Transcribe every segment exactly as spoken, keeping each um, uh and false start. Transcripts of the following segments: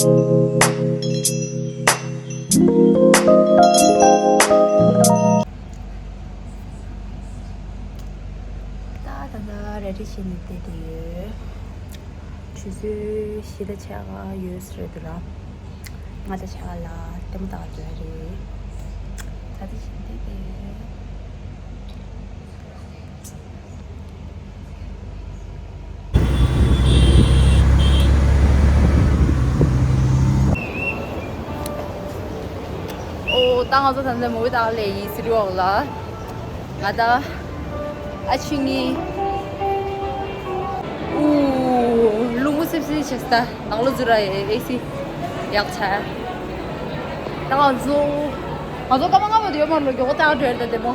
ད་ད་ད་རེ་ཌི་བྱས་ནས་བསྡད་དེ་ཡོད། ཆུ་ཚོད་བཞི་དང་ཕྱེད་ཀ་ཡོད་ས་རེད་འདུག་ར། ལྔ་དང་ཕྱེད་ཀ་ལ་ལྟད་མོ་ལྟ་ག་འགྲོ་ཡ་རེད། ད་ད་བྱས་ནས་བསྡད་དེ་ཡོད། ཨོ། ད་ང་ཚོ་ད་ལྟ་མུ་བི་ལྟ་ག་སླེབས་ཡིན། སི་ཊི་ཝོག་ལ། ང་ད་ཨ་ཆི་ངི། ཨུ། རླུང་བུ་སིབ་སིབ་བྱས་ད། ནང་ལོགས་འཛུལ་ར་ཡ། ཨེ་སི་ཡག་ཚ། ད་ང་ཚོ་ང་ཚོ་སྐར་མ་ལྔ་བར་དུ་ཡོད་མ་རེད། མགྱོགས་པོ་ལྟ་ག་འགྲོ་ཡ་རེད་ད་ལྟད་མོ།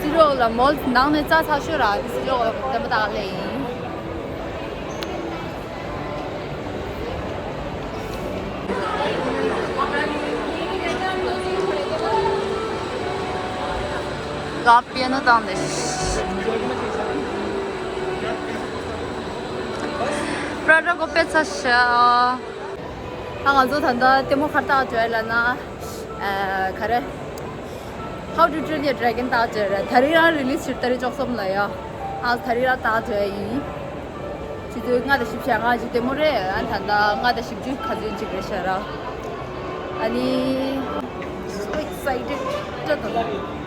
སི་ཊི་ཝོག་ལ་མོལ་ནང་ནས་རྩ་ཚ་ཤོས་ར། སི་ཊི་ཝོག་ལ་ལྟད་མོ་ལྟ་ག་སླེབས་ཡིན། ལ་པི་ཡ་ནོ་བཏང་ནས། པྲ་ཌ་གོ་པེ་ཚ་ཤ། ད་ང་ཚོ་ད་ལྟ་ལྟད་མོ་ག་རེ་ལྟ་ག་འགྲོ་ཡ་ལབ་ན། ཨ། ག་རེ། How to Train Your Dragon ལྟ་ག་འགྲོ་ཡ་རེད། ད་རིང་རང་རི་ལི་སི་བྱས། ད་རིང་བཅུ་གསུམ་ལ་ཡ། ཨ། ད་རིང་རང་ལྟ་ག་འགྲོ་ཡ་ཡིན། ཆུ་ཚོད་ལྔ་དང་བཞི་བཅུ་ཞེ་ལྔ་ཅིག་ལྟད་མོ་རེད། ཨ། ད་ལྟ་ལྔ་དང་བཞི་བཅུ་ག་ཚོད་ཅིག་རེད་ཤག་ར། ཨ་ནི། So excited. ཅི་ལྟ།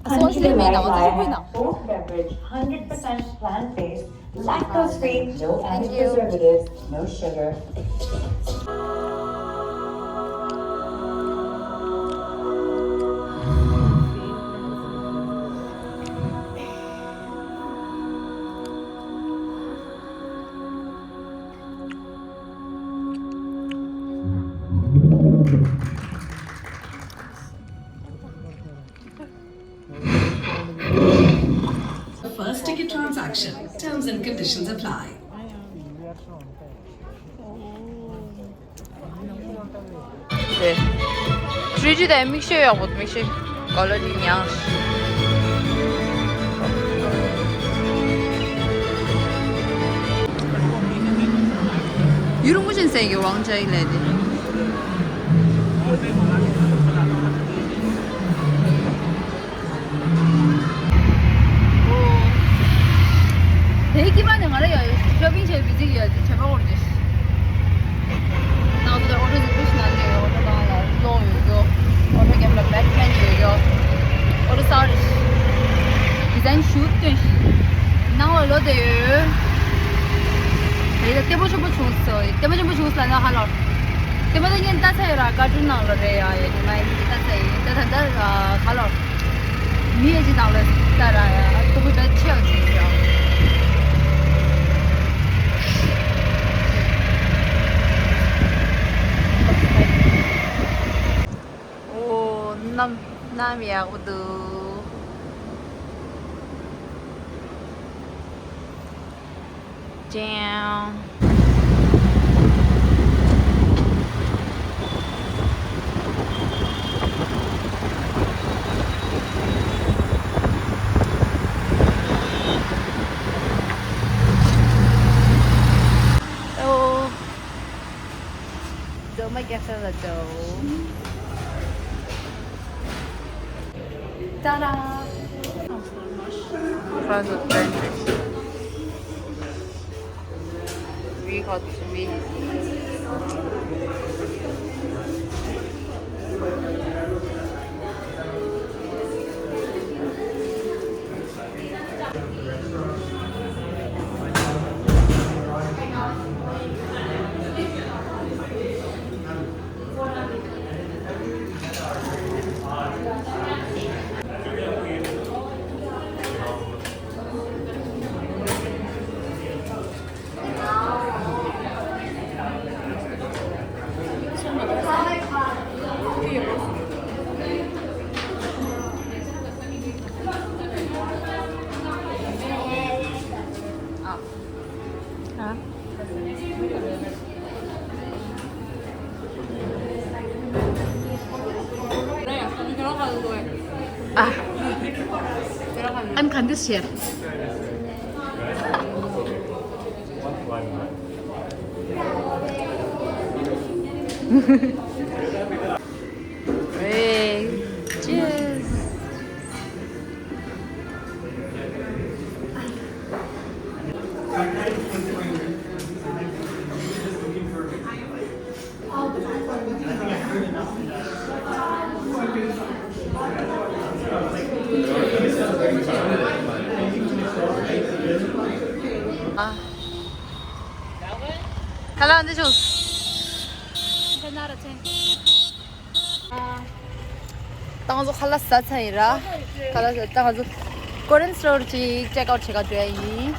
Country Life Life Force Beverage, hundred percent plant-based, lactose-free, no added preservatives, no sugar. First ticket transaction. Terms and conditions apply. དེ། ཊི་རི་ཌི་དེ་མིག་ཤེལ་ཡག་པོ། མིག་ཤེལ་ཀོ་ལི་ཊི་ཉག་ཤོས། ཡུན་རིང་པོ་ཞིག་ཟེར་གྱི་ཝང་ཅའི་ལས་དེ། དེའི་དཀྱིལ་མ་ནས་ང་རང་ཡ་ཤོ་པིང་བྱས་བི་ཛི་ཡ་བྱས་པ་འོར་ཅིག་ནང་དུ་ཨོ་ཊོ་ཟིག་པུ་ཤི་ན་ལེ། ཨོ་ཊོ་ནང་ལ་གློག་ཡོད་རྒྱུ། ཨོ་ཊོ་རྒྱབ་ལ་བེད་མེན་ཡོད་རྒྱུ། ཨོ་ཊོ་གསར་རེད། ཌི་ཛའིན་ཞུ་སྟོན་ཤིག་ནང་ལ་ལོ་དེ་ཡོད། དེ་ལྟད་མོ་ཆེན་པོ་བྱུང་སོང་། ལྟད་མོ་ཆེན་པོ་བྱུང་སོང་ལབ་ན་ཧ་ལོ། ལྟད་མོ་དེ་ངས་ལྟ་ཚར་ཡོད་ར། ཀར་ཊུན་ནང་ལ་རེད་ཡ། ཡ་ནི་མ་ཡིན་ལྟ་ཚར་ཡིན། ད་ད་ད་ཧ་ལོ། མི་ཡ་ཅིག་ནང་ལ་ལྟ་ར་ཡ། ལྟད་མོ་དཔེ་ཆེ་བ་བྱུང་སོང་ཡ། ཨོ། གནམ། གནམ་ཡག་པོ་འདུག་ཅེང་། ཨོ། རྡོག་མ་རྒྱག་ས་ལ་འགྲོ། ཏཱ་ར། Front of the entrance. We got to meet. ཨ། I'm conditioner. Hey, cheers. ཨ། ཁ་ལག་འདི་ཆུ། ད་ང་ཚོ་ཁ་ལག་ཟ་ཚར་ཡིན་ར། ཁ་ལག་ཟ་ད་ང་ཚོ་Korean store ཅིག་check out བྱེད་ག་འགྲོ་ཡ་ཡིན།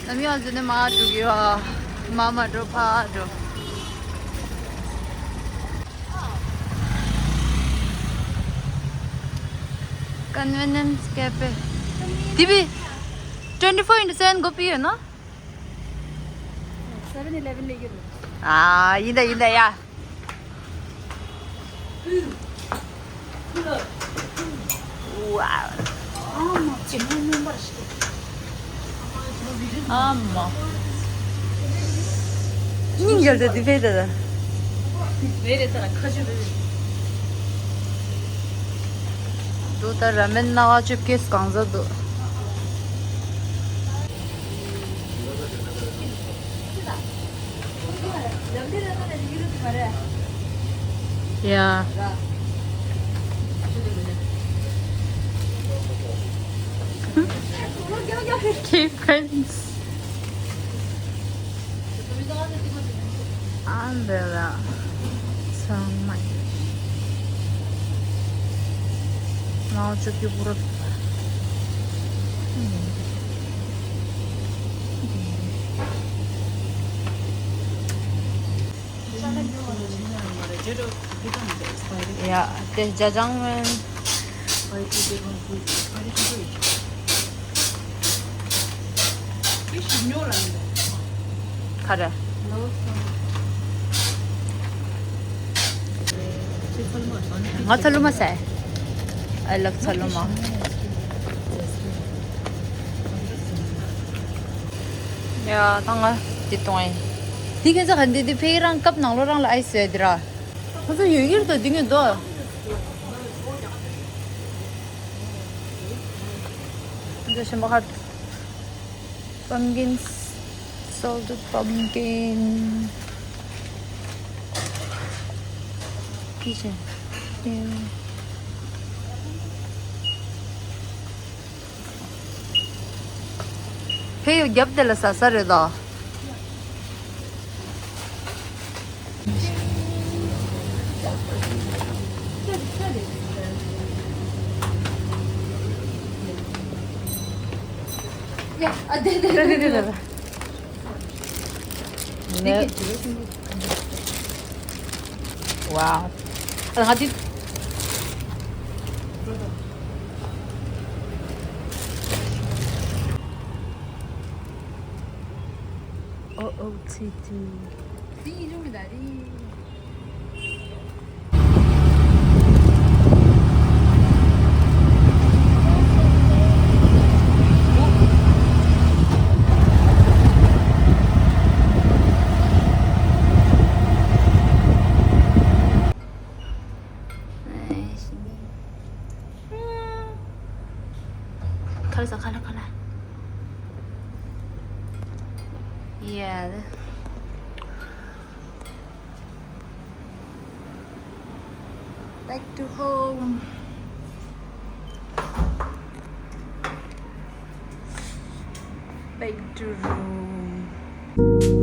ནམ་ཡང་འཛུལ་ནས་མར་འགྲོ་གི་ཡོད། མར་མར་འགྲོ་ཕར་འགྲོ། Convenience cafe དེ་བི་twenty four into seven སྒོ་ཕྱེ་ཡོད་ན། Seven Eleven ལས་ཀྱི་རེད། ཨ། ཡིན་ད་ཡིན་ད་ཡ། ཨ་མ། སྙིང་རྒྱལ་ཏེ་འདི་ཕེ་ད་ད། འདུག་ད་ར་མེན་སྣ་བ་བཅུ་བརྒྱད་གང་ཟག་འདུག Yeah. Keep friends. Umbrella. So much. Now it's a beautiful. Yeah, this jajangmyeon. ག་རེ། ང་ཚ་ལུ་མ་ཟ། I love ཚ་ལུ་མ། ཡ་ད་ང་འདི་གཏོང་ཡིན། འདི་ཁྱེད་ཚོ་ག་འདི་འདི་ཕེ་རང་ཀབ་ནང་ལོ་རང་ལ་ཨའི་སི་ཡོད་འདི་ར། ཁོ་ཚོ་ཡོད་ཀྱི་རེད་དོ་འདི་ངས་དོ། འདི་ཞིམ་པོ་ཧར། Pumpkin, salted pumpkin. Kitchen. Yeah. ཕེ་ཡོ་རྒྱབ་དེ་ལ་ཟ་ས་རེད་དོ། ཡ། ཨ། དེ་དེ་དེ་དེ་དེ་དེ། ནེ། ཝའོ། ཨ། ང་དེ། ཨོ་ཨོ་ཚི་ཚི། དེ་ཡིན་རུང་མི་ད་རེད། ཁ་ལག་ཟ། ཁ་ལག་ཁ་ལག Yeah. Back to home. Back to room.